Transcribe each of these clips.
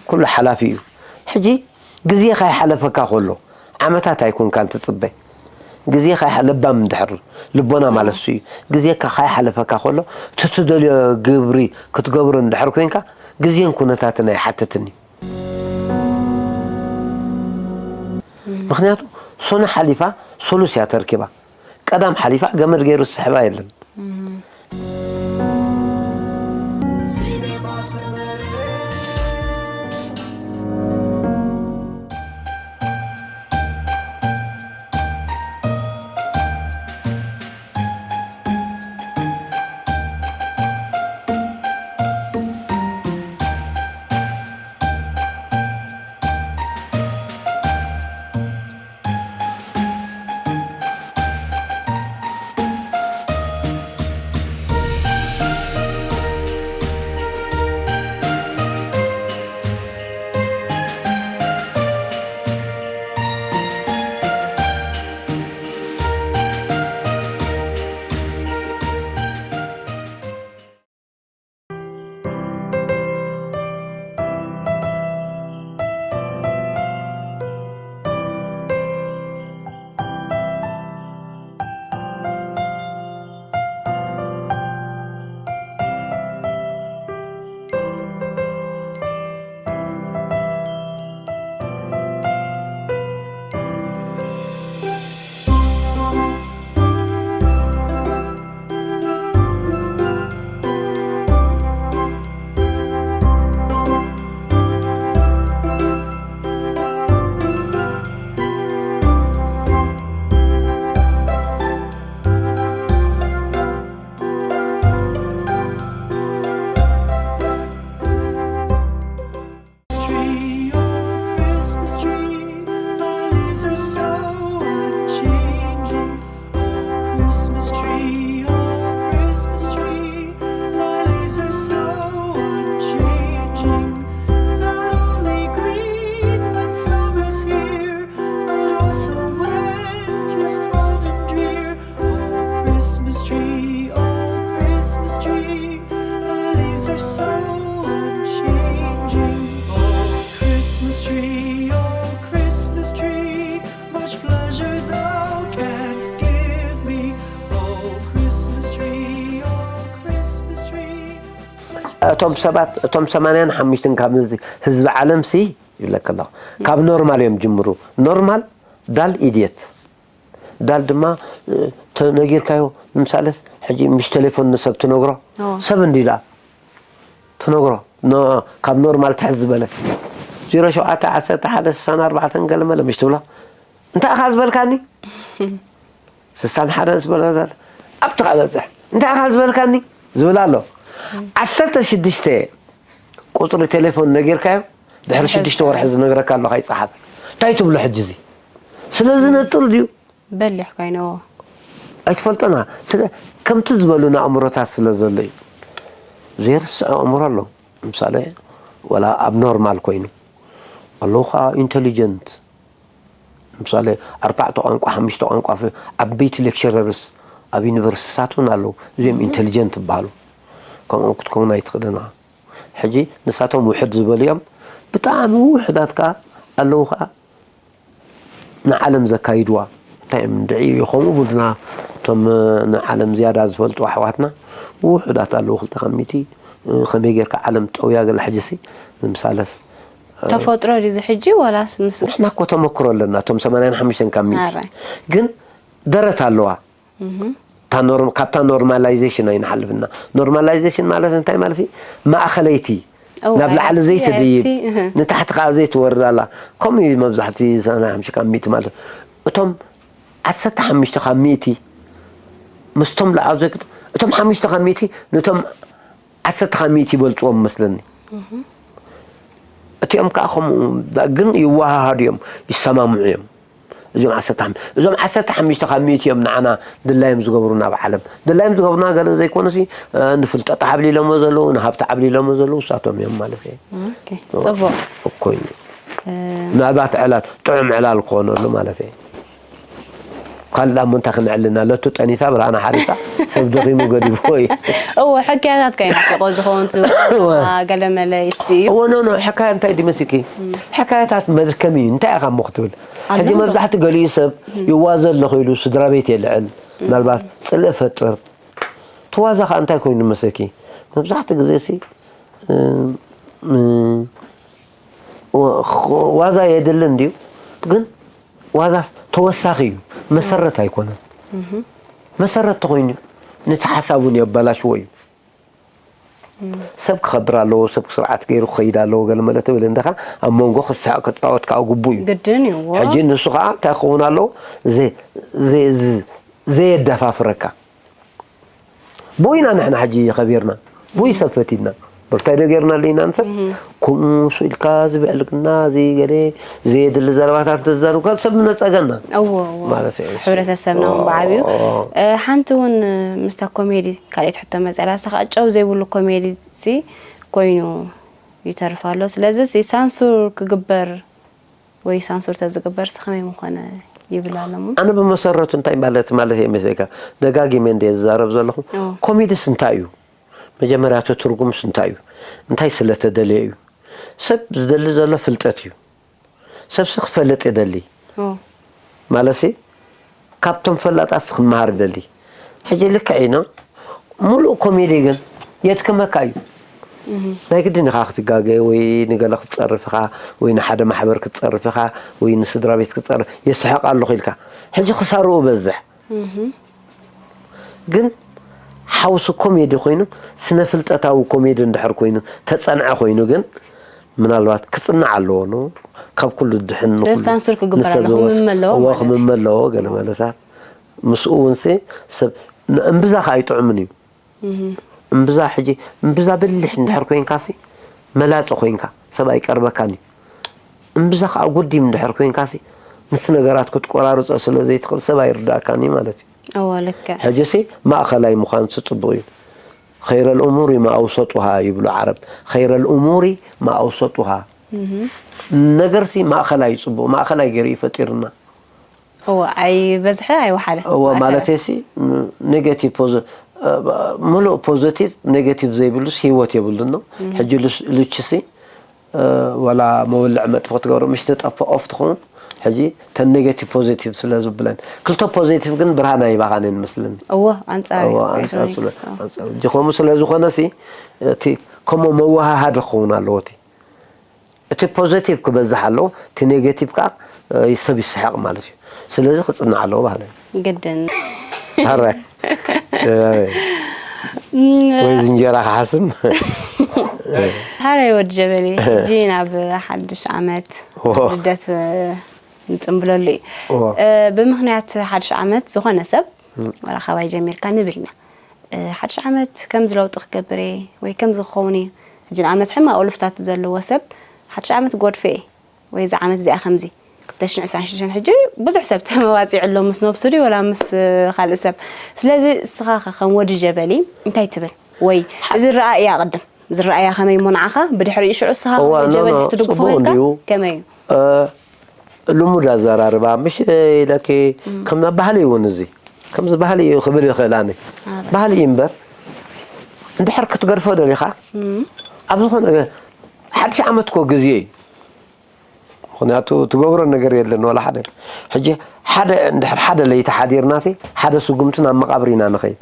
ኩሉ ሓላፊ እዩ። ሕጂ ግዜ ካይሓለፈካ ከሎ ዓመታት ኣይኮንካን ትጽበ። ግዜ ካይሓ-፣ ለባም እንድሕር ልቦና ማለት እሱ እዩ። ግዜካ ካይሓለፈካ ከሎ እቲ ትደልዮ ግብሪ ክትገብሮ እንድሕር ኮንካ ግዜን ኩነታትን ኣይሓትትን እዩ። ምኽንያቱ ሶኖ ሓሊፋ ሶሉስ እያ ተርኪባ። ቀዳም ሓሊፋ ገመድ ገይሩ ዝስሕባ የለን። Tree, oh Christmas tree, thy leaves are so unchanging. Oh Christmas tree, oh Christmas tree, thy leaves are so unchanging. Not only green when summer's here, but also winter's cold and drear. Oh Christmas tree, oh Christmas tree, thy leaves are so unchanging. Oh Christmas tree, oh Christmas tree, much pleasure thou canst give me. Oh Christmas tree, oh Christmas tree, እቶም ሰባት እቶም ሰማንያን ሓሙሽተን ካብ ህዝቢ ዓለም ሲ ይብለካ ኣለኹ ካብ ኖርማል እዮም ጅምሩ። ኖርማል ዳል ኢድየት ዳል ድማ ተነጊርካዮ። ንምሳሌስ ሕጂ ምሽ ቴሌፎን ንሰብ ትነግሮ ሰብ እንዲ ደኣ ትነግሮ ካብ ኖርማል ትሕዝ ዝበለ ዜሮ ሸውዓተ ዓሰርተ ሓደ ስሳን ኣርባዕተን ገለመለ ምሽ ትብሎ እንታይ ኢኻ ዝበልካኒ ስሳን ሓደን ዝበለ ኣብቲ ከበፅሕ እንታይ ኢኻ ዝበልካኒ ዝብል ኣሎ። ዓሰርተ ሽዱሽተ ቁፅሪ ቴሌፎን ነጊርካዮ ድሕሪ ሽዱሽተ ወርሒ ዝነግረካ ኣሎ ካይፀሓፍ እንታይ ትብሎ ሕጂ እዚ ስለዚ ነጥል ድዩ በሊሕ ኮይነዎ ኣይትፈልጦና ስለ ከምቲ ዝበሉና ኣእምሮታት ስለ ዘሎ እዩ። ዘይርስዖ ኣእምሮ ኣሎ። ምሳሌ ወላ ኣብ ኖርማል ኮይኑ ኣለዉ ከዓ ኢንቴሊጀንት ምሳሌ ኣርባዕተ ቋንቋ ሓሙሽተ ቋንቋ ዓበይቲ ሌክቸረርስ ኣብ ዩኒቨርሲቲታት እውን ኣለዉ። እዚኦም ኢንቴሊጀንት ይበሃሉ። ከምኦም ክትከውን ኣይትኽእልን ኢኻ። ሕጂ ንሳቶም ውሕድ ዝበሉ እዮም። ብጣዕሚ ውሑዳት ከዓ ኣለዉ ከዓ ንዓለም ዘካይድዋ እንታይ እዮም እንድዒ ከምኡ ብልና እቶም ንዓለም ዝያዳ ዝፈልጡ ኣሕዋትና ውሑዳት ኣለዉ ክልተ ካብ ሚእቲ ከመይ ጌርካ ዓለም ጠውያ ገለ ሕጂሲ ንምሳለስ ተፈጥሮ ድዩ ሕጂ ዋላስ ምስ ንሕና እኮ ተመክሮ ኣለና እቶም ሰማንያን ሓሙሽተን ካብ ሚእቲ ግን ደረት ኣለዋ ካብታ ኖርማላይዜሽን ኣይንሓልፍና። ኖርማላይዜሽን ማለት እንታይ ማለት እዩ? ማእኸለይቲ ናብ ላዕሊ ዘይትድይብ ንታሕቲ ከዓ ዘይትወርድ ኣላ። ከምኡ እዩ መብዛሕቲ ሰማንያ ሓሙሽተ ካብ ሚእቲ ማለት እቶም ዓሰርተ ሓሙሽተ ካብ ሚእቲ ምስቶም ለዓብ ዘግድ እቶም ሓሙሽተ ካብ ሚእቲ ነቶም ዓሰርተ ካብ ሚእቲ ይበልፅዎም መስለኒ። እቲኦም ከዓ ከምኡ ግን ይወሃሃዱ እዮም፣ ይሰማምዑ እዮም። እዞም ዓሰርተ ሓሙሽተ እዞም ዓሰርተ ሓሙሽተ ካብ ሚእቲ እዮም ንዓና ድላዮም ዝገብሩ ናብ ዓለም ድላዮም ዝገብሩና ገለ ዘይኮኑሲ ንፍልጠት ዓብሊሎሞ ዘለዉ ንሃብቲ ዓብሊሎሞ ዘለዉ እሳቶም እዮም ማለት እዩ። ፅቡቅ እኮ እዩ። ምናልባት ዕላል ጥዑም ዕላል ክኾነሉ ማለት እዩ። ካልእ እሞ እንታይ ክነዕልና? ለቱ ጠኒሳ ብርሃና ሓሪሳ ሰብ ደኺሙ ገዲፍዎ እዩ። እወ ሕክያታት ከይናፍቆ ዝኸውን እቲ ገለመለ ይሱ እዩ። እወ ኖ ኖ ሕካያ እንታይ ድመስኪ? ሕካያታት መድከሚ እዩ። እንታይ ኢኻ እሞ ክትብል? ሕጂ መብዛሕቲ ገሊኡ ሰብ ይዋዘ ኣለኹ ኢሉ ስድራ ቤት የልዕል። ምናልባት ጽልእ ፈጥር። ትዋዛ ኸዓ እንታይ ኮይኑ መሰኪ? መብዛሕቲ ግዜ ሲ ዋዛ የድልን ድዩ? ግን ዋዛስ ተወሳኺ እዩ፣ መሰረት ኣይኮነን። መሰረት ተኾይኑ ነቲ ሓሳብ እውን የበላሽዎ እዩ። ሰብ ክኸብር ኣለዎ፣ ሰብ ስርዓት ገይሩ ክኸይድ ኣለዎ፣ ገለ መለ ትብል እንዲኻ፣ ኣብ መንጎ ክስሕቕ ክፃወት ከዓ ግቡእ እዩ። ግድን እዩ። ሕጂ ንሱ ከዓ እንታይ ክኸውን ኣለዎ? ዘ- ዘ- ዘ- ዘየደፋፍረካ። ብኡ ኢና ንሕና ሕጂ ከቢርና፣ ብኡ ሰብ ፈቲድና። ብርታይ ዶ ጌርና ኣለና ንሰብ? ከምኡ ምስ ኢልካ እዚ ብዕልግና፣ እዚ ገለ ዘየድሊ ዘረባታት እንተዛረብካ፣ ሰብ ምነጸገና እዎ እዎ። ማለት እዩ። ሕብረተሰብና እውን ብዓብዩ። እ፣ ሓንቲ እውን ምስታ ኮሜዲ ካልኣይቲ ሕቶ መጸላ፣ ንሳ ከዓ ጨው ዘይብሉ ኮሜዲ ሲ ኮይኑ ይተርፍ ኣሎ። ስለዚ ሲ ሳንሱር ክግበር ወይ ሳንሱር ተዝግበር ሲ ከመይ ምኾነ ይብል ኣሎ እሞ። ኣነ ብመሰረቱ እንታይ ማለት ማለት እየ መሲለካ፣ ደጋጊመ እንድየ ዝዛረብ ዘለኹ። ኦ። ኮሜዲስ እንታይ እዩ? መጀመርያ እቲ ትርጉምስ እንታይ እዩ? እንታይ ስለ ተደልየ እዩ? ሰብ ዝደሊ ዘሎ ፍልጠት እዩ። ሰብሲ ክፈልጥ ይደሊ። ኦ። ማለትሲ ካብቶም ፈላጣትሲ ክመሃር ይደሊ። ሕጂ ልክዕ ኢና። ሙሉእ ኮሜዲ ግን የድክመካ እዩ። ናይ ግድን ኢኻ ክትጋገ ወይ ንገለ ክትጸርፍ ኢኻ ወይ ንሓደ ማሕበር ክትጸርፍ ኢኻ ወይ ንስድራ ቤት ክትጸርፍ የስሕቕ ኣለኹ ኢልካ። ሕጂ ክሳርኡ በዝሕ። ግን ሓውሲ ኮሜዲ ኮይኑ ስነ ፍልጠታዊ ኮሜዲ እንድሕር ኮይኑ ተጸንዐ ኮይኑ ግን ምናልባት ክጽናዕ ኣለዎ ኖ ካብ ኩሉ ድሕን ንኩሉ ሳንሱር ክግበር ንሰብ ኣለዎ፣ ዝወስ- ክምመለዎ እዎ ማለት እዩ። ክምመለዎ ገለ መለታት ምስኡ እውን ሲ ሰብ ን- እምብዛ ከ ኣይጥዑምን እዩ እምብዛ ሕጂ እምብዛ በሊሕ እንድሕር ኮይንካ ሲ መላጽ ኮይንካ ሰብ ኣይቀርበካን እዩ እምብዛ ከዓ ጉዲም እንድሕር ኮይንካ ሲ ምስ ነገራት ክትቆራርጾ ስለ ዘይትኽእል ሰብ ኣይርዳእካን እዩ ማለት እዩ እዎ ልክዕ። ሕጂ ሲ ማእኸላይ ምዃን ሲ ጽቡቕ እዩ خير الأمور ما أوسطها ይብሉ ዓረብ خير الأمور ما أوسطها ነገር ሲ ማእኸላይ እዩ ጽቡቕ ማእኸላይ ገይሩ እዩ ፈጢርና እዎ ኣይበዝሐ ኣይወሓደ። እዎ ማለት ሲ ኔጌቲቭ ፖዚ- ሙሉእ ፖዘቲቭ ኔጌቲቭ ዘይብሉስ ህይወት የብሉን ነው ሕጂ ሉች- ሉቺ ሲ ወላ መወልዕ መጥፊ ክትገብሮ ምሽ ትጠፍእ ኦፍ ትኸውን ሕጂ ተን ኔጌቲቭ ፖዚቲቭ ስለ ዝብለን ክልተ ፖዚቲቭ ግን ብርሃን ኣይባኻንን መስለኒ እዎ ኣንጻር እዩ። እዎ፣ ኣንጻር ስለ- ኤሌክትሮኒክስ፣ እዎ። ኣንጻር- ሕጂ ከምኡ ስለ ዝኾነ ሲ እቲ ከምኡ መወሃሃዲ ክኸውን ኣለዎ እቲ እቲ ፖዘቲቭ ክበዝሕ ኣለዎ እቲ ኔጌቲቭ ከዓ እ፣ ሰብ ይስሕቕ ማለት እዩ ስለዚ ክፅናዕ ኣለዎ ባህለ ግድን ረ ወይ ዝንጀራ ክሓስም ሓረይ ወዲ ጀበሊ ሕጂ ናብ ሓድሽ ዓመት ዎ። ልደት ንፅምብለሉ እዩ ዎ። እ፣ ብምክንያት ሓድሽ ዓመት ዝኾነ ሰብ ወላ ካባይ ጀሚርካ ንብል ኢና እ፣ ሓድሽ ዓመት ከምዚ ለውጢ ክገብር እየ ወይ ከምዚ ክኸውን እዩ ሕጂ ንኣብነት ሕማቅ ልፍታት ዘለዎ ሰብ ሓድሽ ዓመት ጎድፈ እየ ወይ እዚ ዓመት እዚኣ ከምዚ ክልተ ሽሕን ዕስራን ሽዱሽተን ሕጂ ብዙሕ ሰብ ተመባፂዑ ኣሎ ምስ ነብሱ ድዩ ወላ ምስ ካልእ ሰብ ስለዚ እስኻ ከ ከም ወዲ ጀበሊ እንታይ ትብል ወይ እዚ ረኣእያ ቅድም ዝረኣያ ከመይ እሞ ንዓኻ ብድሕሪኡ ሽዑ እስኻ እዋ ወዲ ኖ ጀበሊ ኖ ክትድግፎ ፅቡቅ ኮይንካ እንድዩ ከመይ እዩ እ፣ ልሙድ ኣዘራርባ ምሽ ኢለኪ ከም ባህሊ እውን እዚ ከምዚ ባህሊ እዩ ክብል ይኽእል ኣነ ባህሊ እዩ እምበር እንድሕር ክትገድፎ ደሊኻ ኣብ ዝኾነ ሓድሽ ዓመት ኮ ግዜ እዩ ምክንያቱ ትገብሮ ነገር የለን ዋላ ሓደ ሕጂ ሓደ እንድሕር ሓደ ለይቲ ሓዲርናቲ ሓደ ስጉምቲ ናብ መቃብር ኢና ንኸይድ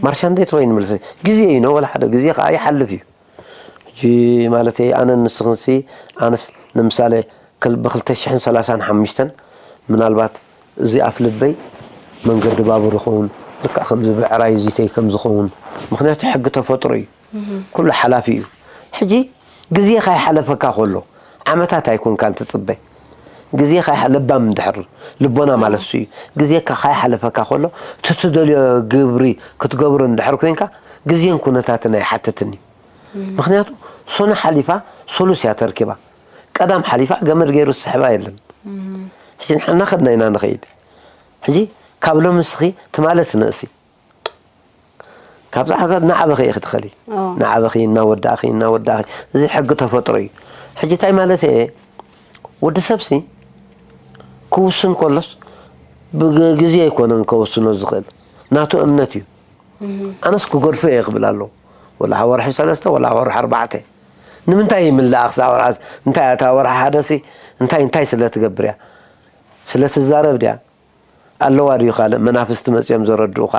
ማርሻ እንዴት ወይ ንምልስ ግዜ እዩ ነው ወላ ሓደ ግዜ ከዓ ይሓልፍ እዩ ሕጂ ማለተይ ኣነ ንስኽንሲ ኣነስ ንምሳሌ ክል- ብ ክልተ ሽሕን ሰላሳን ሓሙሽተን ምናልባት እዚ ኣፍ ልበይ መንገዲ ባቡር ይኸውን ልክዕ ከምዚ ብዕራይ ዚተይ ከም ዝኸውን ምክንያቱ ሕጊ ተፈጥሮ እዩ ኩሉ ሓላፊ እዩ ሕጂ ግዜኻ ይሓለፈካ ከሎ ዓመታት ኣይኮንካን ትፅበ ግዜኻ ይሓ- ለባም እንድሕር ልቦና ማለት እሱ እዩ ግዜካ ካይሓለፈካ ከሎ እቲ ትደልዮ ግብሪ ክትገብሮ እንድሕር ኮንካ ግዜን ኩነታትን ኣይሓትትን እዩ ምክንያቱ ሶኖ ሓሊፋ ሶሉስ እያ ተርኪባ ቀዳም ሓሊፋ ገመድ ገይሩ ዝስሕባ የለን ሕጂ ንሕና ከድና ኢና ንኸይድ ሕጂ ካብ ሎሚ እስኺ ትማሊ ትንእሲ ካብዛ ሃገር እናዓበኺ ኢኺ ትኸዲ ኦ። እናዓበኺ እናወዳእኺ እናወዳእኺ እዚ ሕጊ ተፈጥሮ እዩ ሕጂ እንታይ ማለት እየ ወዲ ሰብሲ ክውስን ከሎስ ብግዜ ኣይኮነን ከወስኖ ዝኽእል፣ ናቱ እምነት እዩ። ኣነስ ክገድፎ እየ ክብል ኣለኹ። ወላ ወርሒ ሰለስተ ወላ ወርሒ ኣርባዕተ። ንምንታይ ይምላእ ክሳብ ወርሒ፣ እንታይ እታ ወርሒ ሓደሲ እንታይ እንታይ ስለ ትገብር እያ? ስለ ትዛረብ ድያ? ኣለዋ ድዩ ካልእ መናፍስቲ መጺኦም ዘረድኡኻ?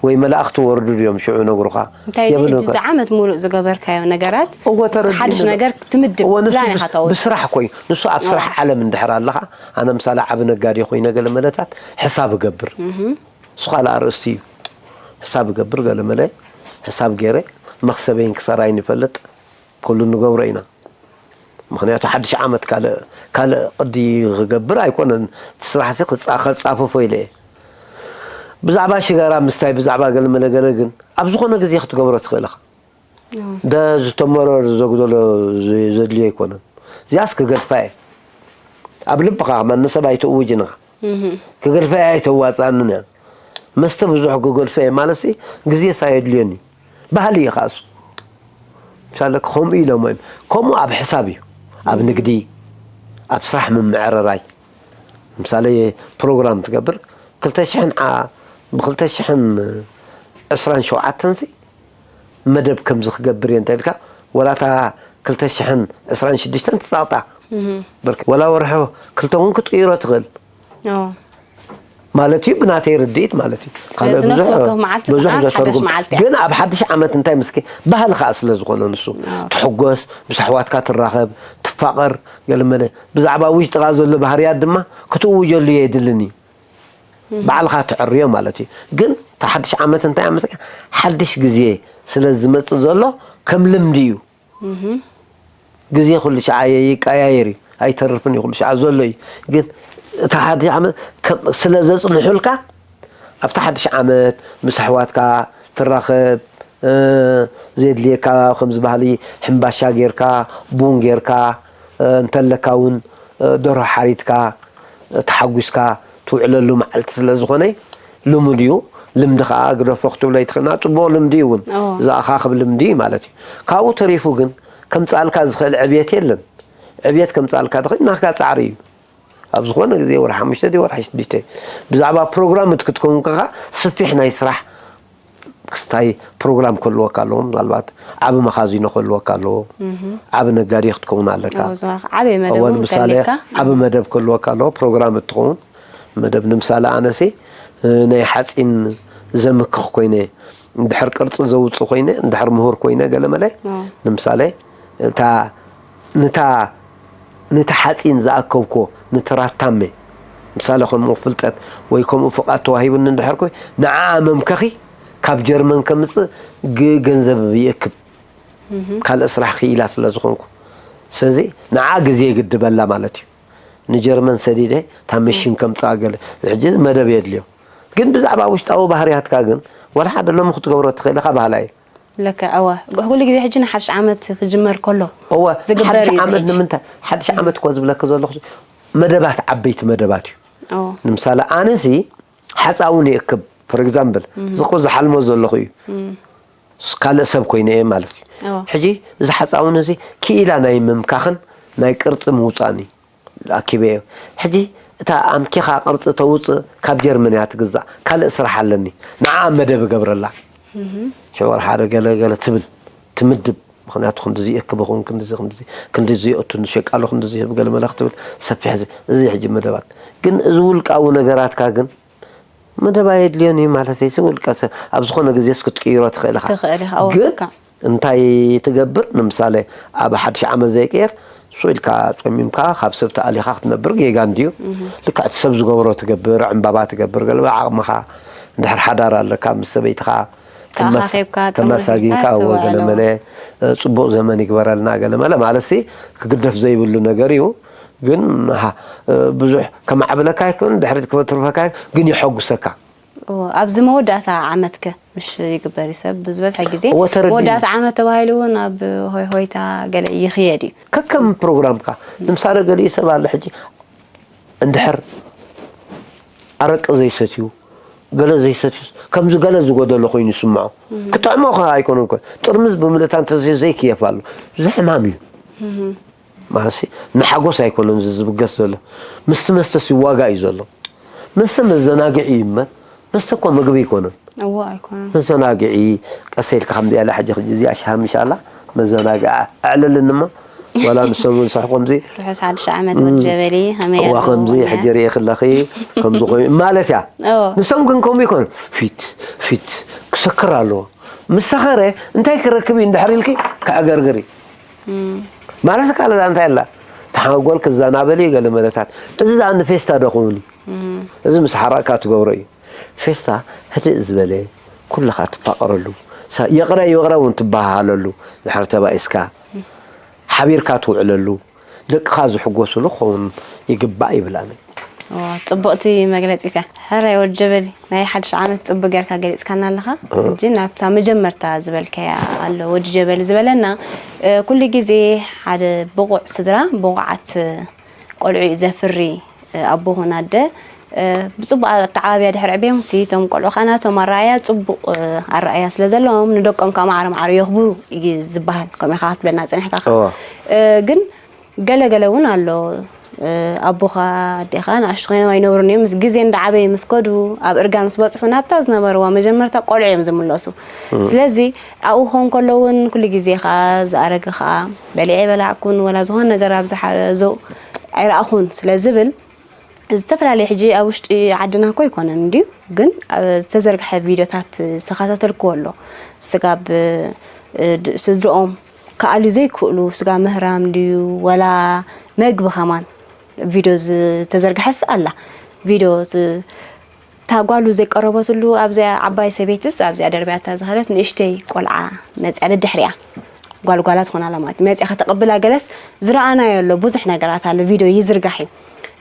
ወይ መላእኽቲ ወርዱ ድዮም ሽዑ ነግሩኻ? እንታይ ድዩ የብሉን እዚ ከ- ዓመት ሙሉእ ዝገበርካዮ ነገራት እወ፣ ተረዲኡ ሓድሽ ነገር። ነገር ትምድብ እወ፣ ንሱ ፕላን ኢኻ ብስ- ተውጽእ። ብስራሕ ኮይ-፣ ንሱ ኣብ ስራሕ ዓለም እንድሕር ኣለኻ፣ ኣነ ምሳሌ ዓቢ ነጋዴ ኮይነ ገለ መለታት ሕሳብ እገብር። እሱ ካልእ ኣርእስቲ እዩ። ሕሳብ እገብር ገለ መለ ሕሳብ ገይረ መኽሰበይን ክሰራይን ይፈልጥ። ኩሉ ንገብሮ ኢና። ምኽንያቱ ሓድሽ ዓመት ካልእ ካልእ ቅዲ ክገብር ኣይኮነን። እቲ ስራሕሲ ክጻ-፣ ከጻፍፎ ኢለ እየ። ብዛዕባ ሽጋራ ምስታይ፣ ብዛዕባ ገለ መለ ገለ ግን ኣብ ዝኾነ ግዜ ክትገብሮ ትኽእል ኢኻ። ደ ዝተመረረ ዘጉደሎ ዘ-፣ ዘድልዮ ኣይኮነን። እዚኣስ ክገድፋ እየ። ኣብ ልብኻ ከማን ንሰብ ኣይትእውጅን ኢኻ። ክገድፋ እየ ኣይተዋጽኣንን እያ። መስተ ብዙሕ ክገድፈ እየ ማለትሲ ግዜስ ኣየድልዮን እዩ። ባህሊ እዩ ከኣሱ። ምሳሌ ከምኡ ኢሎሞ እዮም። ከምኡ ኣብ ሕሳብ እዩ። ኣብ ንግዲ፣ ኣብ ስራሕ ምምዕርራይ። ምሳሌ ፕሮግራም ትገብር፣ ክልተ ሽሕን ዓ-፣ ብክልተ ሽሕን ዕስራን ሸውዓተን ሲ መደብ ከምዚ ክገብር እየ እንተ ኢልካ፣ ወላ እታ ክልተ ሽሕን ዕስራን ሽዱሽተን ትጻቕጣ። ብርክ-፣ ወላ ወርሒ ክልተ እውን ክትቅይሮ ትኽእል። ኦ። ማለት እዩ፣ ብናተይ ርድኢት ማለት እዩ። ካልእ ስለዚ ነፍሲ ብዙሕ፣ ወከፍ መዓልቲ ብዙሕ ሰዓት ሓዳሽ ዘተርጉም። መዓልቲ እያ። ግን ኣብ ሓድሽ ዓመት እንታይ ምስኪ ባህሊ ከኣ ስለ ዝኾነ ንሱ፣ ኣዎ። ትሕጎስ፣ ምስ ኣሕዋትካ ትራኸብ፣ ትፋቐር፣ ገለመለ። ብዛዕባ ውሽጥኻ ዘሎ ባህርያት ድማ ክትእውጀሉ የድልን እዩ። ባዕልኻ ትዕርዮ ማለት እዩ። ግን እቲ ሓድሽ ዓመት እንታይ ኣመሰካ? ሓድሽ ግዜ ስለ ዝመጽእ ዘሎ ከም ልምዲ እዩ። ግዜ ኩሉ ሻዓ ይቀያየር እዩ፣ ኣይተርፍን እዩ፣ ኩሉ ሻዓ ዘሎ እዩ። ግን እቲ ሓድሽ ዓመት ከም-፣ ስለ ዘጽንሑልካ፣ ኣብቲ ሓድሽ ዓመት ምስ ኣሕዋትካ ትራኸብ፣ እ፣ ዘድልየካ ከምዚ ባህሊ ሕምባሻ ጌርካ፣ ቡን ጌርካ፣ እ፣ እንተለካ እውን፣ እ፣ ደርሆ ሓሪድካ፣ እ፣ ተሓጒስካ ትውዕለሉ መዓልቲ ስለ ዝኾነ፣ ልሙድ እዩ። ልምዲ ኸዓ ግደፎ ክትብሎ ኣይትኽእልና። ጽቡቕ ልምዲ እዩ እውን። እዎ። ዝኣኻኽብ ልምዲ ማለት እዩ። ካብኡ ተሪፉ ግን ከምጽኣልካ ዝኽእል ዕብየት የለን። ዕብየት ከምጽኣልካ ዝኽእል ናትካ ጻዕሪ እዩ። ኣብ ዝኾነ ግዜ ወርሒ ሓሙሽተ ድዩ ወርሒ ሽዱሽተ ብዛዕባ ፕሮግራም እቲ ክትከውን ከኻ ስፊሕ ናይ ስራሕ ክስታይ ፕሮግራም ክህልወካ ኣለዎ። ምናልባት ዓቢ መኻዚኖ ክህልወካ ኣለዎ። ዓቢ ነጋዴ ክትከውን ኣለካ። እዎ፣ ዝባኽ ዓቢ መደብ እወ፣ እውን ንምሳሌ ክህልየካ። ዓቢ መደብ ክህልወካ ኣለዎ። ፕሮግራም እትኸውን መደብ ንምሳሌ ኣነሲ፣ እ፣ ናይ ሓጺን ዘምክኽ ኮይነ፣ እንድሕር ቅርጺ ዘውጽእ ኮይነ፣ እንድሕር ምሁር ኮይነ ገለ መለ፣ ኣዎ። ንምሳሌ እታ፣ ንታ፣ ነቲ ሓጺን ዝኣከብኮ፣ ነቲ ራታመ፣ ምሳሌ ከምኡ ፍልጠት ወይ ከምኡ ፍቓድ ተዋሂቡኒ እንድሕር ኮይ፣ ንዓ መምከኺ ካብ ጀርመን ከምጽእ ግ-፣ ገንዘብ ይእክብ። ካልእ ስራሕ ክኢላ ስለ ዝኾንኩ። ስለዚ ንዓ ግዜ ይግድበላ ማለት እዩ። ንጀርመን ሰዲደ እታ መሽን ከምጽኣ ገለ። ሕጂ መደብ የድልዮ። ግን ብዛዕባ ውሽጣዊ ባህርያትካ ግን ዋላ ሓደ ሎሚ ክትገብሮ ትኽእል ኢኻ በሃላይ። ለከ፣ እወ። ኩሉ ግዜ ሕጂ ንሓድሽ ዓመት ክጅመር ከሎ እወ፣ ዝግበር ሓድሽ እዩ ዓመት ዝሕጂ። ንምንታይ? ሓድሽ ዓመት እኮ ዝብለኪ ዘለኹ መደባት፣ ዓበይቲ መደባት እዩ። እወ። ንምሳሌ ኣነሲ ሓፃውን ይእክብ፣ for example፣ እዚ እኮ ዝሓልሞ ዘለኹ እዩ። ስ-፣ ካልእ ሰብ ኮይነ እየ ማለት እዩ። እወ። ሕጂ እዚ ሓፃውን እዚ ክኢላ ናይ ምምካኽን ናይ ቅርፂ ምውፃእን እዩ። ኣኪበዮ። ሕጂ እታ ኣምኪኻ ቅርጺ ተውጽእ ካብ ጀርመን እያ ትግዛእ። ካልእ ስራሕ ኣለኒ። ንዓ መደብ እገብረላ። ሽዑ ወርሒ ሓደ ገለ ገለ ትብል፣ ትምድብ። ምኽንያቱ ክንድዚ ይእክብ ይኹን፣ ክንድዚ፣ ክንድዚ፣ ክንድዚ ይእቱ፣ ንሸቃሎ ክንድዚ ይህብ፣ ገለ መለ ክትብል ሰፊሕ እዚ፣ እዚ ሕጂ መደባት። ግን እዚ ውልቃዊ ነገራትካ ግን መደብ ኣየድልዮን እዩ ማለት እዩ። ውልቀ ሰብ ኣብ ዝኾነ ግዜስ ክትቅይሮ ትኽእል ኢኻ። ትኽእል ኢኻ፣ ኣዎ፣ ግን ልክዕ። እንታይ ትገብር? ንምሳሌ፣ ኣብ ሓድሽ ዓመት ዘይቅየር፣ ስቕ ኢልካ ጾሚምካ፣ ካብ ሰብ ተኣሊኻ ክትነብር ጌጋ እንድዩ። ልክዕ እቲ ሰብ ዝገብሮ ትገብር፣ ዕምባባ ትገብር፣ ገለ ብዓቕምኻ፣ እንድሕር ሓዳር ኣለካ፣ ምስ ሰበይትኻ ትመስ-፣ ተኻኺብካ፣ ተመሳጊንካ፣ ተወጊዕካ፣ እወ፣ ገለ እወ። መለ፣ እ፣ ጽቡቕ ዘመን ይግበረልና፣ ገለ መለ ማለትሲ ክግደፍ ዘይብሉ ነገር እዩ። ግን፣ ሃ-፣ እ፣ ብዙሕ ከማዕብለካ ኣይክእልን፣ ድሕሪት ክበትርፈካ ግን የሐጉሰካ። እዎ፣ ኣብዚ መወዳእታ ዓመትከ ምሽ ይግበር እዩ ሰብ ዝበዝሐ ግዜ እዎ፣ ተረዲኡ። መወዳእታ ዓመት ተባሂሉ እውን ኣብ ሆይ ሆይታ ገለ ይኽየድ እዩ። ከከም ፕሮግራምካ። ንምሳሌ ገሊኡ ሰብ ኣሎ ሕጂ እንድሕር ኣረቂ ዘይሰትዩ፣ ገለ ዘይሰትዩ፣ ከምዚ ገለ ዝጎደሎ ኮይኑ ይስምዖ። ክጥዕሞ ከ ኣይኮነን እኮ። ጥርሙዝ ብምልእታ እንተዘይ ዘይክየፍ ኣሎ። እዚ ሕማም እዩ። ማለትሲ ንሓጎስ ኣይኮነን እዚ ዝብገስ ዘሎ። ምስቲ መስተሲ ዋጋ እዩ ዘሎ። መስተ መዘናግዒ እዩ እምበር፣ መስተ እኮ ምግቢ ኣይኮነን። እዎ ኣይኮነን። መዘናግዒ፣ ቀስ ኢልካ ከምዚ ያለ ሕጂ፣ ሕጂ እዚኣ ሻሂ ምሻላ መዘናግዒ። ኣዕለልንማ፣ ዋላ ንሶም እውን ሰሑ ከምዚ። ርሑስ ሓድሽ ዓመት ወዲ ጀበሊ፣ ከመይ እዋ ኣለዉ ከምዚ ወንያ? ሕጂ ርእየ ክለኺ፣ ከምዚ ኮይኑ ማለት እያ። እዎ። ንሶም ግን ከምኡ ይኮኑ። ፊት፣ ፊት፣ ክሰክር ኣለዎ። ምስ ሰኸረ እንታይ ክረክብ እዩ እንድሕር ኢልኪ፣ ከዕገርግር እዩ። እም። ማለት ካልእ እንታይ ኣላ? ተሓንጎል ክዘናበል እዩ ገለ መለታት። እዚ ደኣ ንፌስታ ዶ ክኸውን እዩ? እም። እዚ ምስ ሓራቕካ ትገብሮ እዩ። ፌስታ ህድእ ዝበለ፣ ኩልኻ ትፋቐረሉ፣ ሳ-፣ ይቕረ ይቕረ እውን ትበሃሃለሉ፣ ድሕሪ ተባኢስካ ሓቢርካ ትውዕለሉ፣ ደቅኻ ዝሕጎስሉ ክኸውን ይግባእ ይብል ኣነ። ዋ፣ ጽቡቕቲ መግለጺት እያ። ሕራይ ወዲ ጀበሊ፣ ናይ ሓድሽ ዓመት ጽቡቕ ጌርካ ገሊጽካና ኣለኻ። እ። ሕጂ ናብታ መጀመርታ ዝበልካያ ኣሎ፣ ወዲ ጀበሊ ዝበለና፣ እ፣ ኩሉ ግዜ ሓደ ብቑዕ ስድራ፣ ብቑዓት ቆልዑ እዩ ዘፍሪ፣ እ፣ ኣቦ ኹን ኣደ፣ እ፣ ብጽቡቕ ኣተዓባብያ ድሕሪ ዕብዮምሲ፣ እቶም ቆልዑ ኸኣ ናቶም ኣረኣእያ ጽቡቕ፣ እ፣ ኣረኣእያ ስለ ዘለዎም፣ ንደቆም ከኣ ማዕረ ማዕረ የኽብሩ እዩ ዝበሃል። ከምኡ ኢኻ ክትብለና ጸኒሕካ ኢኻ። እወ። እ፣ ግን ገለ ገለ እውን ኣሎ። እ፣ ኣቦኻ ኣዴኻ ንኣሽቱ ኮይኖም ኣይነብሩን እዮም። ምስ ግዜ እንዳዓበዩ ምስ ከዱ፣ ኣብ እርጋን ምስ በጽሑ፣ ናብታ ዝነበርዋ መጀመርታ ቆልዑ እዮም ዝምለሱ። እም። ስለዚ ኣብኡ ክኾን ከሎ እውን ኩሉ ግዜ ኸኣ ዝኣረገ ኸኣ በሊዐ ኣይበላዕኩን ወላ ዝኾነ ነገር ኣብዚ ሓ-፣ ዘው-፣ ኣይረኣኹን ስለ ዝብል፣ ዝተፈላለየ ሕጂ ኣብ ውሽጢ ዓድና እኮ ኣይኮነን እንድዩ፣ ግን ኣብ ዝተዘርግሐ ቪድዮታት ዝተኸታተልክዎ ኣሎ። ስጋብ፣ እ፣ ድ-፣ ስድርኦም ክኣልዩ ዘይክእሉ፣ ስጋ ምህራም ድዩ ወላ መግቢ ከማን ቪድዮ ዝተዘርግሐስ ኣላ። ቪድዮ ዝ-፣ እታ ጓሉ ዘይቀረበትሉ ኣብዚኣ ዓባይ ሰበይትስ ኣብዚኣ ደርብያታ ዝኸደት ንእሽተይ ቆልዓ መጽያ ደድሕሪኣ ጓልጓላ ትኾን ኣላ ማለት እዩ። መጽያ ከተቐብላ ገለስ ዝረኣናዮ ኣሎ፣ ብዙሕ ነገራት ኣሎ፣ ቪድዮ ይዝርጋሕ እዩ።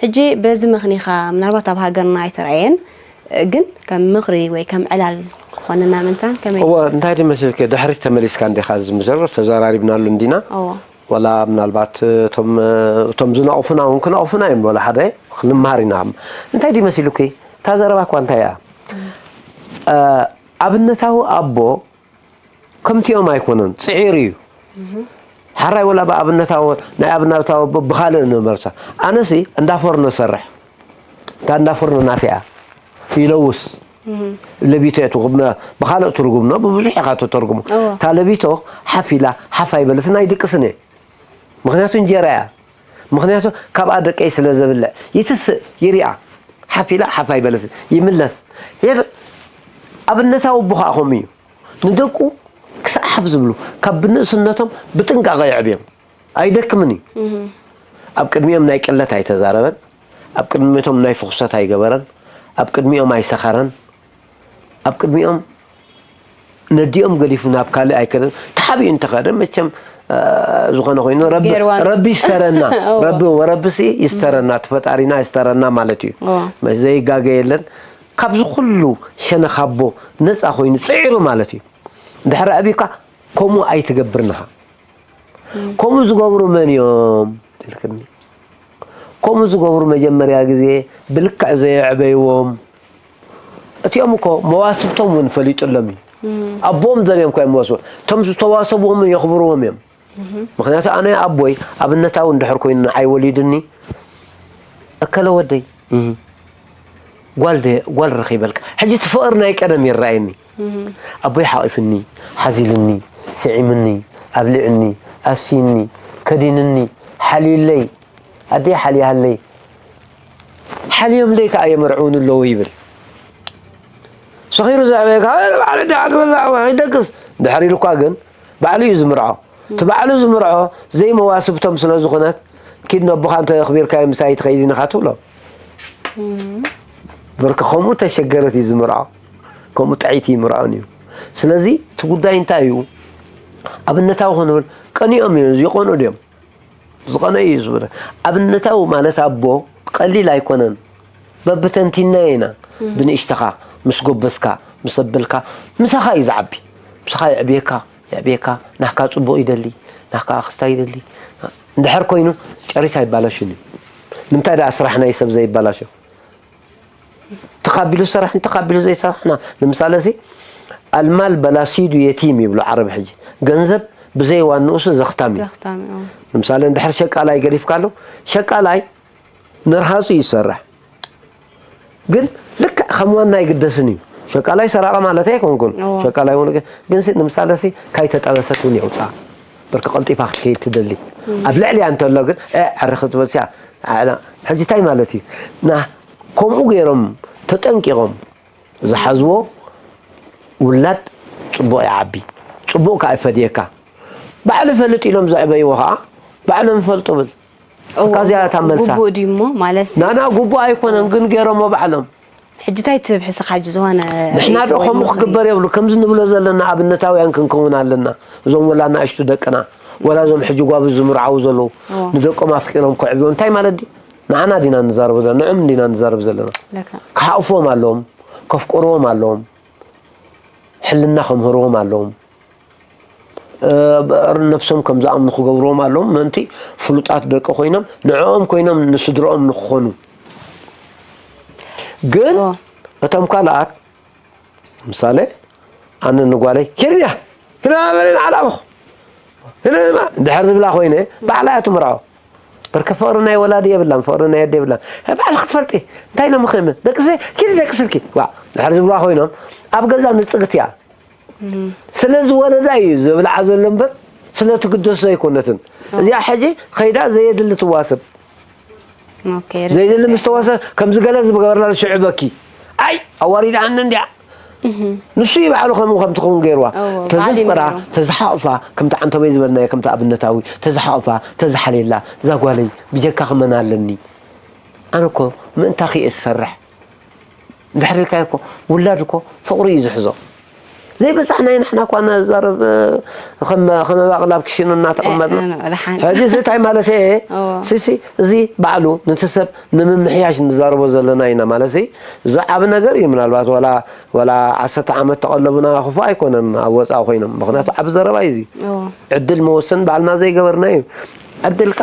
ሕጂ በዚ ምኽኒኻ ምናልባት ኣብ ሃገርና ኣይተራእየን፣ ግን ከም ምኽሪ ወይ ከም ዕላል ክኾነና ምንታን ከመይ? እወ፣ እንታይ ድዩ መሲልኪ፣ ድሕሪት ተመሊስካ እንዲኻ ዝምዘር ተዘራሪብናሉ እንዲና። እወ። ወላ ምናልባት እቶም፣ እቶም ዝነቕፉና እውን ክነቕፉና እዮም፣ ወላ ሓደ ክንመሃር ኢና። እንታይ ድዩ መሲሉኪ፣ እታ ዘረባ እኳ እንታይ እያ? እ፣ ኣብነታዊ ኣቦ ከምቲኦም ኣይኮነን፣ ጽዒሩ እዩ። እህ። ሓራይ ወላ ብኣብነታዊ፣ ናይ ኣብነታዊ ኣቦ ብኻልእ ንመርሳ። ኣነሲ እንዳ ፎርኖ ሰርሕ። እታ እንዳ ፎርኖ ናተይ እያ። ይለውስ። እህ። ለቢቶ እያ ትኹ-፣ ብኻልእ ትርጉም ነው፣ ብብዙሕ ኢኻ ተተርጉሞ። እወ። እታ ለቢቶ ሓፍ ኢላ፣ ሓፍ ኣይበለትን ኣይድቅስን እየ። ምኽንያቱ እንጀራ እያ። ምኽንያቱ ካብኣ ደቀይ ስለ ዘብልዕ። ይትስእ፣ ይሪኣ። ሓፍ ኢላ፣ ሓፍ ኣይበለትን። ይምለስ። ሄር-፣ ኣብነታዊ ኣቦ ኸኣ ከምኡ እዩ። ንደቁ ክሳዕ ሓፍ ዝብሉ፣ ካብ ብንእስነቶም ብጥንቃቐ የዕብዮም። ኣይደክምን እዩ። እህ። ኣብ ቅድሚኦም ናይ ቅለት ኣይተዛረበን፣ ኣብ ቅድሚቶም ናይ ፍኹሰት ኣይገበረን፣ ኣብ ቅድሚኦም ኣይሰኸረን፣ ኣብ ቅድሚኦም ነዲኦም ገዲፉ ናብ ካልእ ኣይከደን። ተሓቢኡ እንተኸደ መቸም፣ እ፣ ዝኾነ ኮይኑ ረቢ፣ ገይርዋ ነው። ረቢ ይስተረና። እዎ። ረቢ፣ ወረብሲ ይስተረና፣ እቲ ፈጣሪና ይስተረና ማለት እዩ። እዎ። መ-፣ ዘይጋገ የለን። ካብዚ ኩሉ ሸነኽ ኣቦ ነጻ ኮይኑ ጽዒሩ ማለት እዩ። ድሕሪ ኣቢካ ከምኡ ኣይትገብርን ኢኻ። እም። ከምኡ ዝገብሩ መን እዮም ትልክኒ? ከምኡ ዝገብሩ መጀመርያ ግዜ ብልክዕ ዘየዕበይዎም፣ እቲኦም እኮ መዋስብቶም እውን ፈሊጡሎም እዩ። እም። ኣቦኦም ዘርዮም እኮ እዮም መዋስቦም። እቶም ዝተዋሰብዎም የኽብርዎም እዮም። እህ። ምኽንያቱ ኣነ ኣቦይ ኣብነታዊ እንድሕር ኮይኑ ንዓይ ወሊዱኒ፣ እከለ ወደይ፣ እህ፣ ጓል ዘ-፣ ጓል ረኺበልካ። ሕጂ እቲ ፍቕሪ ናይ ቀደም ይረኣየኒ። እህ። ኣቦይ ሓቒፍኒ፣ ሓዚልኒ፣ ስዒምኒ፣ ኣብሊዕኒ፣ ኣስይኒ፣ ከዲንኒ፣ ሓልዩለይ፣ ኣደይ ሓልያሃለይ፣ ሓልዮምለይ ከኣ የመርዕውኒ ኣለዉ ይብል። ሰኺሩ ዘዕበየካ፣ "እ፣ ባዕሉ ደኣ ትበልዕ፣ ወይ ደቅስ?" እንድሕር ኢሉኳ ግን፣ ባዕሉ እዩ ዝምርዖ። እቲ ባዕሉ ዝምርዖ ዘይመዋስብቶም ስለ ዝኾነት፣ "ኪድ ነቦኻ እንተ ኣኽቢርካዮ ምሳይ ትኸይድ ኢኻ" ትብሎ። እም። በርክ ከምኡ ተሸገረት እዩ ዝምርዖ። ከምኡ ጥዕይቲ ይምርዖን እዩ። ስለዚ እቲ ጉዳይ እንታይ እዩ? ኣብነታዊ ክንብል ቀኒኦም እዮም፣ ይቐንኡ ድዮም? ዝቐነ እዩ ዝብል። ኣብነታዊ ማለት ኣቦ ቀሊል ኣይኮነን። በብተንቲና ኢና። እም። ብንእሽተኻ፣ ምስ ጎበዝካ፣ ምስ ኣበልካ፣ ምሳኻ እዩ ዝዓቢ። ምሳኻ የዕብየካ፣ የዕብየካ፣ ናህካ ጽቡቕ ይደሊ፣ ናህካ ክስታይ ይደሊ። እንድሕር ኮይኑ ጨሪስ ኣይባላሽን እዩ። ንምንታይ ደኣ ስራሕ ናይ ሰብ ዘይባላሾ? ተኻቢሉ ዝሰርሕን ተኻቢሉ ዘይሰርሕና። ንምሳሌ፣ እዚ ኣልማል በላሲዱ የቲም ይብሉ ዓረብ ሕጂ። ገንዘብ ብዘይ ዋንኡሱ ዘኽታም እዩ። ዘኽታም እዩ። ንምሳሌ፣ እንድሕር ሸቃላይ ገዲፍካሉ፣ ሸቃላይ ንርሃጹ እዩ ዝሰርሕ። ግን ልክዕ ከም ዋና ኣይግደስን እዩ። ሸቃላይ ሰራቂ ማለት ኣይኮንኩን። እዎ። ሸቃላይ እውን ግን፣ ግን ሲ-፣ ንምሳሌ ሲ፣ ካይተጠበሰት እውን የውፅኣ። በርኪ ቀልጢፋ ክትከይድ ትደሊ። ኣብ ልዕሊያ እንተሎ ግን፣ እ፣ ዕርኽ ክትበልስያ፣ ኣዕላ-፣ ሕጂ እንታይ ማለት እዩ? ና፣ ከምኡ ገይሮም ተጠንቂቖም ዝሓዝዎ ውላድ ጽቡቕ ይዓቢ። ጽቡቕ ከኣ ይፈድየካ። ባዕሉ ይፈልጥ ኢሎም ዘዕበይዎ ከኣ ባዕሎም ይፈልጡ ብል። እዎ፣ እካ እዚኣ እታ መልሳ። ግቡእ ድዩ እሞ? ማለት ሲ ናና ግቡእ ኣይኮነን፣ ግን ገይሮሞ ባዕሎም። ሕጂ እንታይ ትብሕስኻ? ሕጂ ዝኾነ ንሕና ዶ ርእይቶ ወይ ከምኡ ምኽሪ? ክግበር የብሉ። ከምዚ ንብሎ ዘለና ኣብነታውያን ክንከውን ኣለና። እዞም ወላ ንኣሽቱ ደቅና፣ ወላ እዞም ሕጂ ጓብዝ ዝምርዓዉ ዘለዉ፣ እዎ። ንደቆም ኣፍቂሮም ከዕብዩ እንታይ ማለት ድዩ? ንዓና ዲና ንዛረብ ዘለና፣ ንዕም ዲና ንዛረብ ዘለና። ለካ። ክሓቑፍዎም ኣለዎም፣ ከፍቅርዎም ኣለዎም፣ ሕልና ከምህርዎም ኣለዎም። እ፣ ነብሶም ከም ዝኣምኑ ክገብርዎም ኣለዎም። ምእንቲ ፍሉጣት ደቂ ኮይኖም፣ ንዕኦም ኮይኖም ንስድርኦም ንክኾኑ። ግን ኦ። እቶም ካልኣት፣ ምሳሌ፣ ኣነ ንጓለይ፣ "ኪድያ፣ ክናበልን ዓላምኹ፣ ክናማ" ድሕር ዝብላ ኮይነ፣ ባዕላ እያ ትምርዖ። በርከ ፍቕሪ ናይ ወላዲ የብላን፣ ፍቕሪ ናይ ኣደ የብላን። "ባዕልኺ ክትፈልጢ፣ እንታይ ኢሎምኺ እዮም? ደቅሲ፣ ኪዲ ደቅስልኪ." ዋ፣ ድሕር ዝብላ ኮይኖም፣ ኣብ ገዛ ንጽግቲ እያ። እም። ስለ ዝወለዳ እዩ ዘብልዓ ዘሎ እምበር፣ ስለ ትግደሶ ኣይኮነትን። ኦ። እዚኣ ሕጂ ኸይዳ ዘየድሊ ትዋስብ። ኦኬ፣ ርግእ ዘይድሊ እዩ። ምስ ተዋሰ-፣ ከምዚ ገለ ዝገበርላ ሽዑ በኪ። ኣይ፣ ኣዋሪዳኣኒ እንድያ። እህ። ንሱ እዩ ባዕሉ ከምኡ ከም ትኸውን ገይርዋ። እዎ፣ ባዕሉ እዩ ተዘፍቅራ፣ ነይሩ። ተዝሓቑፋ፣ ከምቲ ዓንተቦይ ዝበልናዮ፣ ከምቲ ኣብነታዊ፣ ተዝሓቑፋ፣ ተዝሓልየላ፣ "እዛ ጓለይ፣ ብጀካኺ መን ኣለኒ? ኣነ እኮ ምእንታኺ እየ ዝሰርሕ?" እንድሕር ኢልካዮ እኮ፣ ውላድ እኮ ፍቕሪ እዩ ዝሕዞ። ዘይበጻሕና ኢና ንሕና እኳ ነዛርብ፣ እ፣ ከም፣ ከም ኣባቕል ኣብ ክሽኑ እናተቐመጥና። እ፣ እ፣ ደሓን። ሕጂ እዚ እንታይ ማለት እየ? እዎ። ሲሲ፣ እዚ ባዕሉ ነቲ ሰብ ንምምሕያሽ ንዛረቦ ዘለና ኢና ማለት እዚ። እዚ ዓቢ ነገር እዩ። ምናልባት ዋላ፣ ዋላ ዓሰርተ ዓመት ተቐለቡና ክፉእ ኣይኮነን ኣብ ወጻኢ ኮይኖም። ምኽንያቱ ዓቢ ዘረባ እዩ እዚ። እዎ። ዕድል መወሰን ባዕልና ዘይገበርና እዩ። ዕድልካ፣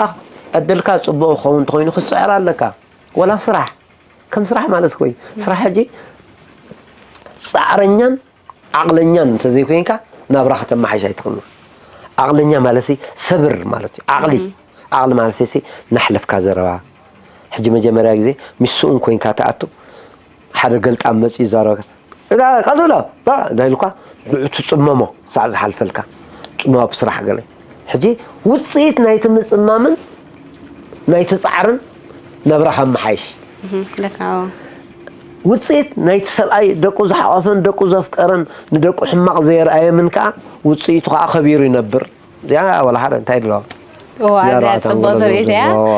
ዕድልካ ጽቡቕ ክኸውን እንተኾይኑ ክትጽዕር ኣለካ። ዋላ ስራሕ፣ ከም ስራሕ ማለት እኮ እዩ። ስራሕ ሕጂ ጻዕረኛን ዓቕለኛን እንተዘይኮይንካ ናብራ ከተመሓይሽ ኣይትኽእልን። ዓቕለኛ ማለት ሲ ሰብር ማለት እዩ። ዓቕሊ፣ እም። ዓቕሊ ማለት ሲ ናሕለፍካ ዘረባ። ሕጂ መጀመርያ ግዜ ምስ ስኡን ኮይንካ ትኣቱ፣ ሓደ ገልጣም መጺኡ ይዛረበካ። "እታ ቀጽሎ፣ ባ" እንታይ ኢልኳ፣ ንዑ ትጽመሞ፣ ሳዕ ዝሓልፈልካ። ጽመሞ ኣብ ስራሕ ገለ። ሕጂ ውጽኢት ናይቲ ምጽማምን ናይቲ ጻዕርን ናብራኻ ምሓይሽ። እህ፣ ለካ፣ ኣዎ። ውጽኢት ናይቲ ሰብኣይ ደቁ ዝሓቖፈን ደቁ ዘፍቀረን ንደቁ ሕማቕ ዘየርኣየምን ከኣ ውጽኢቱ ከኣ ከቢሩ ይነብር። እዚኣ ዋላ ሓደ እንታይ ኣለዋ? እዋ፣ እዚኣ እዚኣ ርኣታ ጽቡቕ ንብሎ ዝርኢት እያ። ዝብሎ።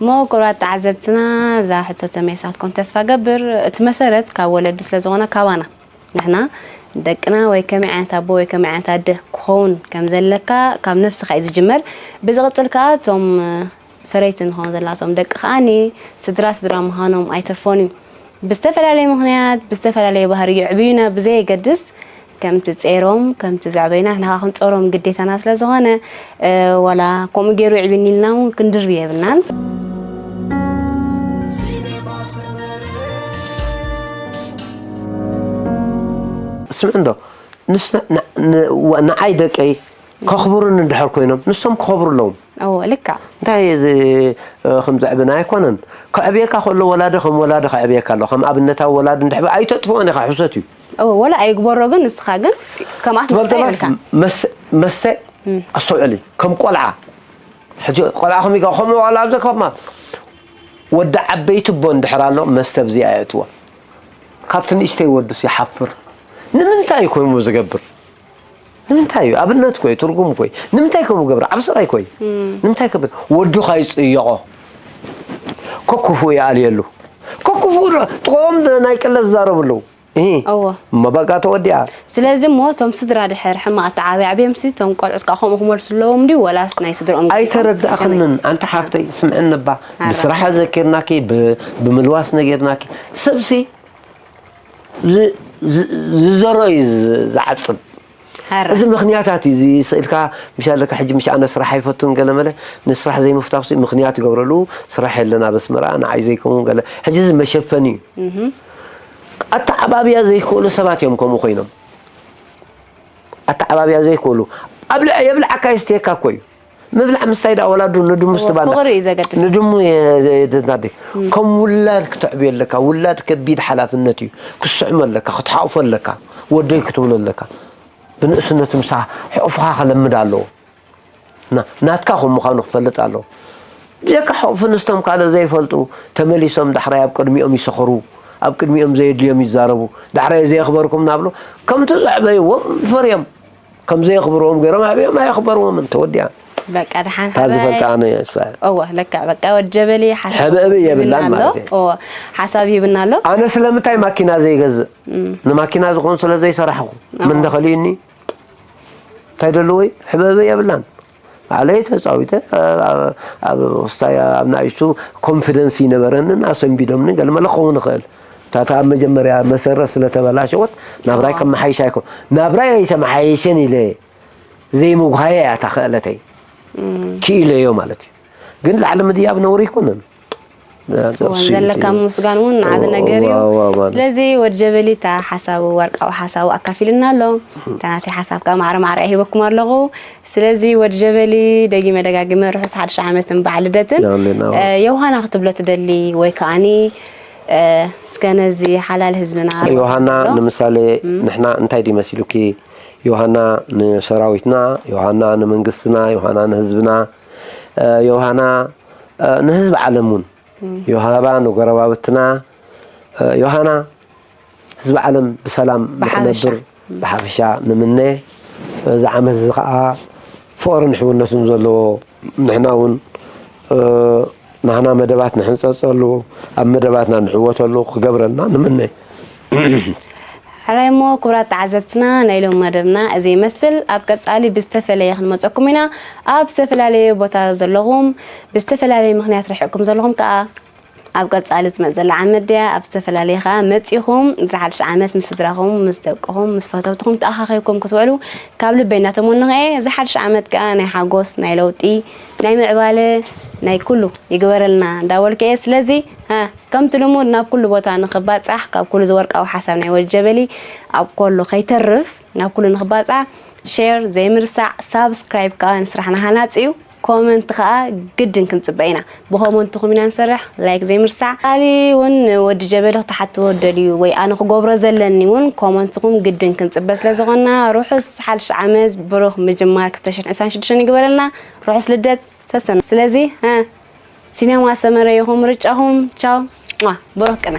እሞ ክቡራት ተዓዘብትና፣ እዛ ሕቶ ተመሊሳትኩም ተስፋ ገብር። እቲ መሰረት ካብ ወለዲ ስለ ዝኾነ ካባና። ንሕና ደቅና ወይ ከመይ ዓይነት ኣቦ ወይ ከመይ ዓይነት ኣደ ክኸውን ከም ዘለካ ካብ ነብስኻ እዩ ዝጅመር። ብዝቕጽል ከኣ እቶም ፈረይቲ ንኸውን ዘላቶም ደቂ ከኣኒ ስድራ ስድራ ምዃኖም ኣይተርፎን እዩ። ብዝተፈላለየ ምኽንያት፣ ብዝተፈላለየ ባህሪ ይዕብዩና ብዘየገድስ፣ ከምቲ ጼሮም፣ ከምቲ ዘዕበዩና ንሕና ከኣ ክንጸሮም ግዴታና ስለ ዝኾነ፣ እ፣ ዋላ ከምኡ ገይሩ ይዕብየኒ ኢልና እውን ክንድርቢ የብልናን። ስምዕ እንዶ፣ ንስ-፣ ን-፣ ን-፣ ዋ-፣ ንዓይ ደቀይ ከኽብሩኒ እንድሕር ኮይኖም፣ ንሶም ክኸብሩ ኣለዎም። እዎ፣ ልክዕ። እንታይ እዚ፣ እ፣ ከም ዘዕብና ኣይኮነን። ከዕብየካ ከሎ ወላዲ ከም ወላዲ ከዕብየካ ኣሎ። ከም ኣብነታዊ ወላዲ እንድሕር ኣይተጥፍኦን ኢኻ፣ ሕሶት እዩ። እዎ፣ ወላ ኣይግበሮ ግን ንስኻ ግን ከምኣ ክትመልሳ ትፈልጥ ዶ? የብልካን። መስ-፣ መስተ እም። ኣስተውዕሊ። ከም ቆልዓ። ሕጂ ቆልዓ ከመይ ኢኻ፣ ከምኡ ዋላ ኣብዚ ከማ ወዲ ዓበይቲ ኣቦ እንድሕር ኣሎ፣ መስተ ኣብዚኣ የእትዎ። ካብቲ ንእሽተይ ወዱስ ይሓፍር። ንምንታይ እዩ ከምኡ ዝገብር? ንምንታይ እዩ? ኣብነት እኮ እዩ፣ ትርጉም እኮ እዩ። ንምንታይ ከምኡ ገብር? ዓቢ ስቓይ እኮ እዩ። እም። ንምንታይ ክብል? ወዱ ካይጽየቖ። ከክፉእ ይኣልየሉ። ከክፉእ ዶ-፣ ጥቕኦም ናይ ቅለት ዝዛረቡ ኣለዉ። እሂ። እዎ። እሞ በቃ ተወዲኣ። ስለዚ እሞ እቶም ስድራ ድሕር ሕማቕ ኣተዓባብያ ዕብዮምሲ እቶም ቆልዑት ከኣ ከምኡ ክመልሱ ኣለዎም ድዩ? ወላስ ናይ ስድርኦም ገዲፎም ኣይተረዳእኽንን። ከመይ? ኣንቲ ሓፍተይ፣ ስምዕኒ እባ። ኣረ። ብስራሕ ኣዘኪርናኪ፣ ብ-፣ ብምልዋስ ነጊርናኪ። ሰብሲ ዝ-፣ ዝ-፣ ዝዘርኦ እዩ ዝ-፣ ዝዓጽድ። ሓራ። እዚ ምኽንያታት እዩ፣ እዚ ስኢልካ ምሽ ኣለካ፣ ሕጂ ምሽ ኣነ ስራሕ ኣይፈቱን ገለ መለ፣ ንስራሕ ዘይምፍታኽሲ ምኽንያት ይገብረሉ፣ ስራሕ የለን ኣብ ኣስመራ፣ ንዓይ ዘይከውን ገለ። ሕጂ እዚ መሸፈኒ እዩ። እህ። ኣተዓባብያ ዘይክእሉ ሰባት እዮም ከምኡ ኮይኖም። ኣተዓባብያ ዘይክእሉ። ኣብ ልዕ-፣ የብልዓካ የስትየካ እኮ እዩ። ምብላዕ ምስታይ ደኣ ወላዱ ንድሙ እዎ፣ ስትባላ ፍቕሪ እዩ ዘገድስ። ንድሙ የድናዲ ከም ውላድ ክትዕብዮ ኣለካ። ውላድ ከቢድ ሓላፍነት እዩ። ክስዕሞ ኣለካ፣ ክትሓቑፎ ኣለካ። ወደይ ክትብሎ ኣለካ። ብንእስነቱ ምሳኻ ሕቑፍኻ ከለምድ ኣለዎ። ና- ናትካ ከም ምዃኑ ክፈልጥ ኣለዎ። ብጀካ ሕቑፊ ንስቶም ካልእ ዘይፈልጡ ተመሊሶም ዳሕራይ ኣብ ቅድሚኦም ይሰኽሩ፣ ኣብ ቅድሚኦም ዘየድልዮም ይዛረቡ። ዳሕራይ ዘየኽበርኩም ናብሎ ከምቲ ዘዕበይዎም ፈርዮም ከም ዘየኽብርዎም ገይሮም ኣብዮም ኣየኽበርዎምን። ተወዲኣ። በቃ ደሓን እታ ዝፈልጣ ኣነ እየ እሳ እያ። እወ ለካ በቃ ወዲ ጀበሊ ሓሳብ ሕብእብ የብላን ይህብና ኣሎ። ማለት እዩ። እወ ሓሳብ ይህብና ኣሎ። ኣነ ስለምንታይ ማኪና ዘይገዝእ ንማኪና ዝኾን ስለ ዘይሰራሕኹ ምን ደኸልዩኒ እንታይ ደለዎ ሕብእብ የብላን። ባዕለይ ተፃዊተ ኣብ ውስታይ ኣብ ናእሽቱ ኮንፊደንስ ይነበረንን ኣሰንቢዶምኒ ገለ መለ ክኸውን ይኽእል። እታ ኣብ መጀመርያ መሰረት ስለተበላሸወት ናብራይ ከመሓይሽ ኣይኮን ናብራይ ኣይተመሓየሸን ኢለ ዘይምጉሃየ እያ እታ ክእለተይ ክኢለዮ ማለት እዩ። ግን ላዕሊ ምድያብ ነውሪ ኣይኮነን። እወን ዘለካ ምስጋን እውን ዓቢ ነገር እዩ። ስለዚ ወዲ ጀበሊ እታ ሓሳቡ ወርቃዊ ሓሳቡ ኣካፊልና ኣሎ። እታ ናተይ ሓሳብ ከዓ ማዕረ ማዕረ ሂበኩም ኣለኹ። ስለዚ ወዲ ጀበሊ ደጊመ ደጋጊመ ርሑስ ሓድሽ ዓመትን በዓል ልደትን። ዮሃና ክትብሎ ትደሊ ወይ ከዓኒ እስከ ነዚ ሓላል ህዝብና ዮሃና ንምሳሌ ንሕና እንታይ ድዩ መሲሉኪ? ዮሃና ንሰራዊትና፣ ዮሃና ንመንግስትና፣ ዮሃና ንህዝብና፣ ዮሃና ንህዝቢ ዓለም እውን ዮሃባ ንጎረባብትና ዮሃና ህዝቢ ዓለም ብሰላም ንኽነብር ብሓፈሻ ንምነ። እዚ ዓመት እዚ ከዓ ፍቕርን ሕውነትን ዘለዎ ንሕና እውን ናህና መደባት ንሕንፀፀሉ ኣብ መደባትና ንዕወተሉ ክገብረልና ንምነ። ሕራይ እሞ ክቡራት ተዓዘብትና ናይ ሎም መደብና እዚ ይመስል። ኣብ ቀፃሊ ብዝተፈለየ ክንመፀኩም ኢና። ኣብ ዝተፈላለየ ቦታ ዘለኹም ብዝተፈላለየ ምክንያት ርሕቅኩም ዘለኹም ከዓ ኣብ ቀፃሊ ዝመፅ ዘላ ዓመት ድያ ኣብ ዝተፈላለየ ከዓ መፂኹም እዚ ሓድሽ ዓመት ምስ ስድራኹም ምስ ደቅኹም ምስ ፈተውትኹም ተኣኻኺብኩም ክትውዕሉ ካብ ልበይ እናተመነኹ እየ። እዚ ሓድሽ ዓመት ከዓ ናይ ሓጎስ ናይ ለውጢ ናይ ምዕባለ ናይ ኩሉ ይግበረልና እንዳበልኩ እየ። ስለዚ ከምቲ ልሙድ ናብ ኩሉ ቦታ ንኽባፃሕ ካብ ኩሉ ዝወርቃዊ ሓሳብ ናይ ወጀበሊ ኣብ ኮሎ ከይተርፍ ናብ ኩሉ ንኽባፃሕ ሼር ዘይምርሳዕ ሳብስክራይብ ከዓ ንስራሕና ሃናፂ እዩ። ኮመንት ከዓ ግድን ክንፅበ ኢና። ብኮመንትኹም ኢና ንሰርሕ። ላይክ ዘይምርሳዕ። ካሊ እውን ወዲ ጀበሊ ክትሓትዎ ደልዩ ወይ ኣነ ክገብሮ ዘለኒ እውን ኮመንትኹም ግድን ክንፅበ ስለ ዝኾንና ርሑስ ሓድሽ ዓመት ብሩኽ ምጅማር ክልተ ሽሕን ዕስራን ሽዱሽተን ይግበረልና። ርሑስ ልደት ሰሰና። ስለዚ ሲኔማ ሰመረ ይኹን ምርጫኹም። ቻው ብሩኽ ቅነ።